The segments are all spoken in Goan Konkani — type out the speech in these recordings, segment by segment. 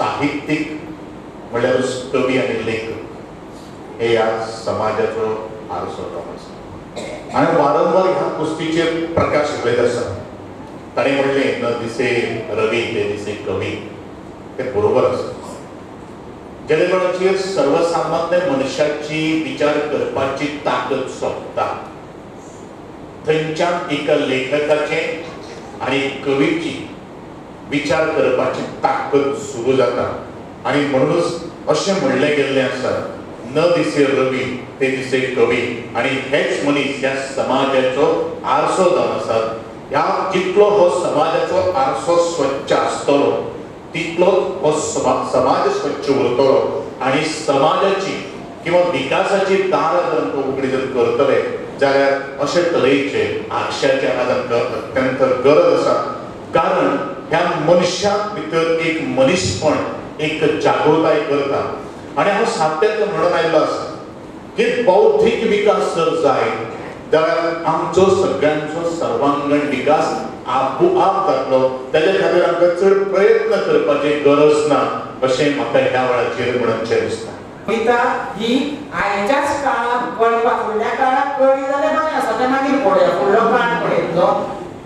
साहित्यीक म्हणल्यारूच कवी आनी लेखक हे ह्या समाजाचो आरसो जावन आसा. आनी वारंवार ह्या गोश्टीचेर प्रकाश घालत आसा. ताणें म्हणलें, न दिसे रवी ते दिसे कवी. ते बरोबर आसा. जेणे वेळाचेर सर्वसामान्य मनशाची विचार करपाची ताकद सोंपता थंयच्यान एका लेखकाचें आनी कवीची विचार करपाची ताकद सुरू जाता. आनी म्हणूनच अशें म्हणलें गेल्लें आसा, न दिसे रवी ते दिसे कवी. आनी हेच मनीस ह्या समाजाचो आरसो जावन आसात. ह्या जितलो हो समाजाचो आरसो स्वच्छ आसतलो तितलो हो समाज स्वच्छ उरतलो आनी समाजाची किंवा विकासाची दारां जर आमकां उगडी जर करतले जाल्यार अशे तरेचे आरशाचे आज आमकां अत्यंत गरज आसा. कारण ह्या मनशा भितर एक मनीसपण, एक जागृताय करता. आनी हांव सातत्यान म्हणून आयिल्लो आसा की बौद्धीक विकास जर जाय जाल्यार आमचो सगळ्यांचो सर्वांगण विकास आपोआप जातलो. ताजे खातीर आमकां चड प्रयत्न करपाची गरज ना अशें म्हाका ह्या वेळाचेर म्हणचें दिसता. कविता ही आयच्याच काळांत कळपाक, फुडल्या काळाक कळ्ळी जाल्यार बरें आसा, तें मागीर पळोवया, फुडलो काळ पळयतलो.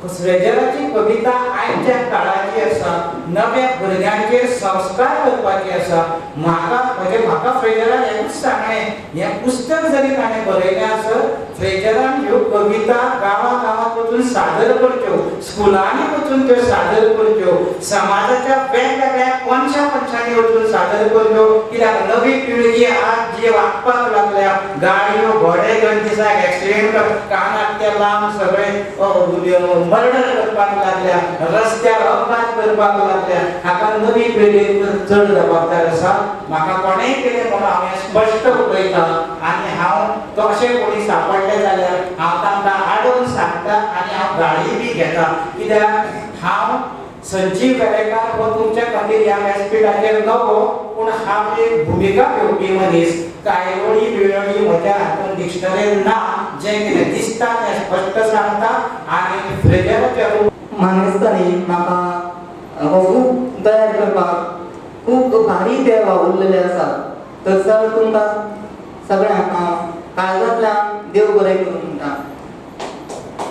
फ्रेजराची कविता आयच्या काळाची आसा, नव्या भुरग्यांचेर संस्कार करपाची आसा. म्हाका म्हणजे म्हाका फ्रेजरान हेंच सांगलें, हें पुस्तक जरी ताणें बरयलें आसत, फ्रेजरान ह्यो कविता गांवा गांवांत वचून सादर करच्यो, स्कुलांनी वचून त्यो सादर करच्यो, समाजाच्या वेगवेगळ्या कोनशा कोनशांनी वचून सादर करच्यो. कित्याक नवी पिळगी आज जी वागपाक लागल्या, गाडयो घोडे घेवन दिसाक एक्सिडेंट, कानाक ते लांब सगळे मर्डर करपाक लागल्या, रस्त्यार अपघात करपाक लागल्या. हाका नवी पिळगी चड जबाबदार आसा. म्हाका कोणेंय केलें म्हणून हांव हें स्पश्ट उलयतां आनी हांव तो अशें कोणी सापडलें जाल्यार हांव तांकां आडोवन सांगता आनी हांव गाळी बी घेता. कित्याक हांव संजीव वेरेंकार हो तुमच्या खातीर ह्या व्यासपीठाचेर नवो, पूण हांव एक भुमिका घेवपी मनीस. कायरोळी बिळोळी म्हज्या हातून डिक्शनरीन ना, जें कितें दिसता तें स्पश्ट सांगता. आनी फ्रेजराच्या मानेस्तांनी म्हाका हो बूक तयार करपाक खूब भारी ते वावुरलेले आसा. तर सर तुमकां सगळ्यांक हांव काळजांतल्यान देव बरें करूं म्हणटा.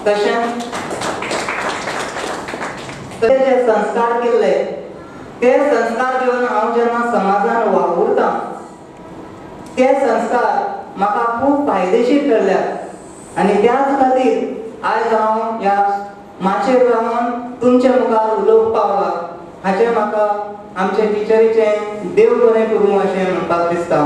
तशेंच ते जे संस्कार केल्ले ते संस्कार घेवन हांव जेन्ना समाजान वावुरता ते संस्कार म्हाका खूब फायदेशीर ठरल्यात. आनी त्याच खातीर आयज हांव ह्या माचयेर रावन तुमच्या मुखार उलोवंक पावला हाचें म्हाका आमचे टिचरीचें देव बरें करूं अशें म्हणपाक दिसता.